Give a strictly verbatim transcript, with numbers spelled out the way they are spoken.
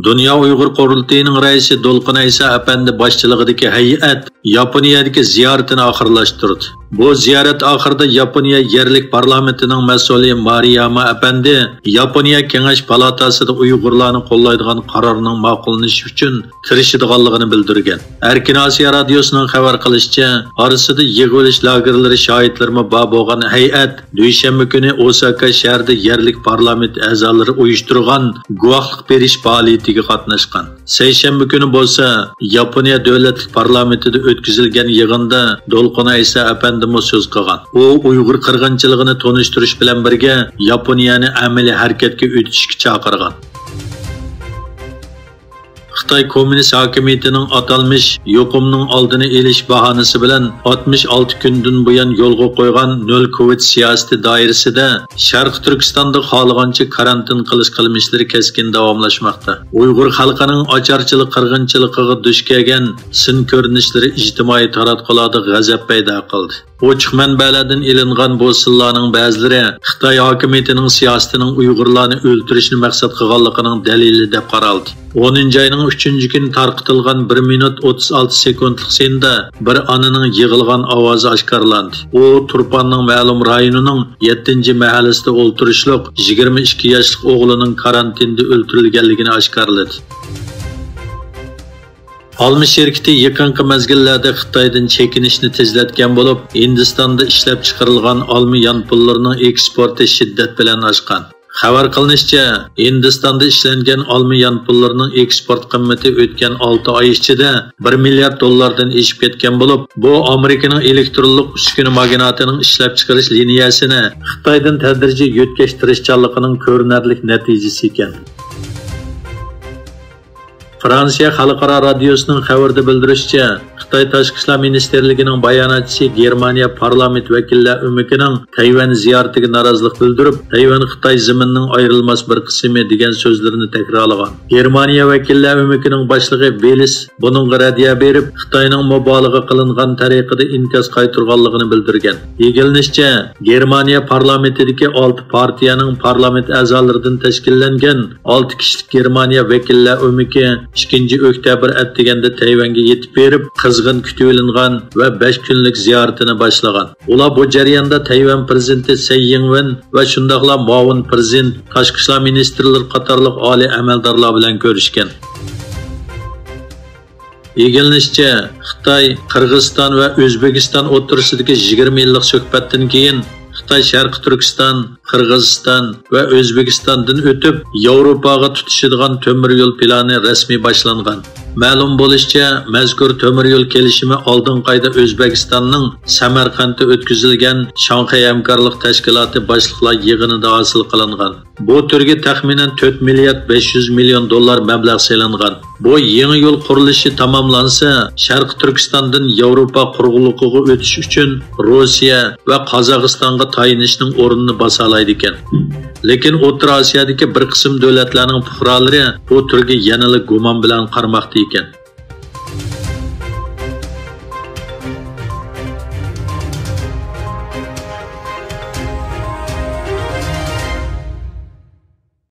دۇنيا ئۇيغۇر قۇرۇلتىيىنىڭ رەئىسى دولقۇن ئەيسا ئەپەندى باشچىلىقىدىكى ھەيئەت ياپونىيەدىكى زىيارىتىنى ئاخىرلاشتۇردى. بۇ زىيارەت ئاخىرىدا ياپونىيە يەرلىك پارلامېنتىنىڭ مەسئۇلى مارىياما ئەپەندى ياپونىيە كېڭەش پالاتاسىدا ئۇيغۇرلارنى قوللايدىغان قارارنىڭ ماقۇللىنىشى ئۈچۈن تىرىشىدىغانلىقىنى بىلدۈرگەن. ئەركىن ئاسىيا رادىيوسىنىڭ خەۋەر قىلىشىچە، ئارىسىدا يىغىۋېلىش لاگېرلىرى شاھىتلىرىمۇ بار بولغان ھەيئەت دۈشەنبە كۈنى ئوساكا شەھىرىدە يەرلىك پارلامېنت ئەزالىرى ئۇيۇشتۇرغان گۇۋاھلىق بېرىش پائالىيىتىگە قاتناشقان. سەيشەنبە كۈنى بولسا ياپونىيە دۆلەتلىك پارلامېنتىدا ئۆتكۈزۈلگەن يىغىندا دولقۇن ئەيسا ئەپەندىمۇ سۆز قىلغان. ئۇ ئۇيغۇر قىرغىنچىلىقىنى تونۇشتۇرۇش بىلەن بىرگە ياپونىيەنى ئەمەلىي ھەرىكەتكە ئۆتۈشكە چاقىرغان. خىتاي كوممۇنىست ھاكىمىيىتىنىڭ ئاتالمىش يۇقۇمنىڭ ئالدىنى ئېلىش باھانىسى بىلەن ئاتمىش ئالتە كۈندىن بۇيان يولغا قويغان نۆل كوۋىد سىياسىتى دائىرىسىدە شەرقىي تۈركىستاندا خالىغانچە كارانتىن قىلىش قىلمىشلىرى كەسكىن داۋاملاشماقتا. ئۇيغۇر خەلقىنىڭ ئاچارچىلىق قىرغىنچىلىقىغا دۇچ كەلگەن سىن كۆرۈنۈشلىرى ئىجتىمائىي تاراتقۇلاردا غەزەپ پەيدا قىلدى. ئوچۇق مەنبەلەردىن ئېلىنغان بۇ سىنلارنىڭ بەزىلىرى خىتاي ھاكىمىيىتىنىڭ سىياسىتىنىڭ ئۇيغۇرلارنى ئۆلتۈرۈشنى مەقسەت قىلغانلىقىنىڭ دەلىلى دەپ قارالدى. ئونىنچى ئاينىڭ ئۈچىنچى كۈنى تارقىتىلغان بىر مىنۇت ئوتتۇز ئالتە سېكۇنتلۇق سىندا بىر ئانىنىڭ يىغلىغان ئاۋازى ئاشكارىلاندى. ئۇ تۇرپاننىڭ مەلۇم رايونىنىڭ يەتتىنچى مەھەللىسىدە ئولتۇرۇشلۇق يىگىرمە ئىككى ياشلىق ئوغلىنىڭ كارانتىندا ئۆلتۈرۈلگەنلىكىنى ئاشكارىلىدى. ئالما شىركىتى يېقىنقى مەزگىللەردە خىتايدىن چېكىنىشنى تېزلەتكەن بولۇپ، ھىندىستاندا ئىشلەپچىقىرىلغان ئالما يانفونلىرىنىڭ ئېكسپورتى شىددەت بىلەن ئاشقان. خەۋەر قىلىنىشىچە، ھىندىستاندا ئىشلەنگەن ئالما يانفونلىرىنىڭ ئېكسپورت قىممىتى ئۆتكەن ئالتە ئاي ئىچىدە بىر مىليارد دوللاردىن ئېشىپ كەتكەن بولۇپ، بۇ ئامېرىكىنىڭ ئېلېكترونلۇق ئۈسكۈنە ماگناتىنىڭ ئىشلەپچىقىرىش لىنىيەسىنى خىتايدىن تەدرىجىي يۆتكەش تىرىشچانلىقىنىڭ كۆرۈنەرلىك نەتىجىسى ئىكەن. فرانسىيە خەلقئارا رادىيوسىنىڭ خەۋىرىدە بىلدۈرۈشىچە، خىتاي تاشقى ئىشلار مىنىستىرلىكىنىڭ باياناتچىسى گېرمانىيە پارلامېنت ۋەكىللەر ئۆمىكىنىڭ تەيۋەن زىيارىتىگە نارازىلىق بىلدۈرۈپ، تەيۋەن خىتاي زېمىنىنىڭ ئايرىلماس بىر قىسمى دېگەن سۆزلىرىنى تەكرارلىغان. گېرمانىيە ۋەكىللەر ئۆمىكىنىڭ باشلىقى بېلىس بۇنىڭغا رەددىيە بېرىپ، خىتاينىڭ مۇبالىغە قىلىنغان تەرىقىدە ئىنكاس قايتۇرغانلىقىنى بىلدۈرگەن. ئىگىلىنىشىچە، گېرمانىيە پارلامېنتىدىكى ئالتە پارتىيەنىڭ پارلامېنت ئەزالىرىدىن تەشكىللەنگەن ئالتە كىشىلىك گېرمانىيە ۋەكىللەر ئۆمىكى ئىككىنچى ئۆكتەبىر ئەتىگەندە تەيۋەنگە يېتىپ بېرىپ، قىزغىن كۈتۈۋېلىنغان ۋە بەش كۈنلۈك زىيارىتىنى باشلىغان. ئۇلار بۇ جەرياندا تەيۋەن پىرېزىدېنتى سەي يىڭۋېن ۋە شۇنداقلا مۇئاۋىن پىرېزىدېنت، تاشقى ئىشلار مىنىستىرلىرى قاتارلىق ئالىي ئەمەلدارلار بىلەن كۆرۈشكەن. ئىگىلىنىشىچە، خىتاي، قىرغىزىستان ۋە ئۆزبېكىستان ئوتتۇرىسىدىكى يىگىرمە يىللىق سۆھبەتتىن كېيىن، خىتاي شەرقىي تۈركىستان، قىرغىزىستان ۋە ئۆزبېكىستاندىن ئۆتۈپ، ياۋروپاغا تۇتىشىدىغان تۆمۈر يول پىلانى رەسمىي باشلانغان. مەلۇم بولۇشىچە، مەزكۇر تۆمۈر يول كېلىشىمى ئالدىنقى ئايدا ئۆزبېكىستاننىڭ سەمەرقەنتتە ئۆتكۈزۈلگەن شاڭخەي ھەمكارلىق تەشكىلاتى باشلىقلار يىغىنىدا ھاسىل قىلىنغان. بۇ تۈرگە تەخمىنەن تۆت مىليارد بەش يۈز مىليون دوللار مەبلەغ سېلىنغان. بۇ يېڭى يول قۇرۇلۇشى تاماملانسا، شەرقىي تۈركىستاندىن ياۋروپا قۇرۇقلۇقىغا ئۆتۈش ئۈچۈن روسىيە ۋە قازاقىستانغا تايىنىشنىڭ ئورنىنى باسالايدىكەن. لېكىن ئوتتۇرا ئاسىيادىكى بىر قىسىم دۆلەتلەرنىڭ پۇقرالىرى بۇ تۈرگە يەنىلا گۇمان بىلەن قارىماقتا ئىكەن.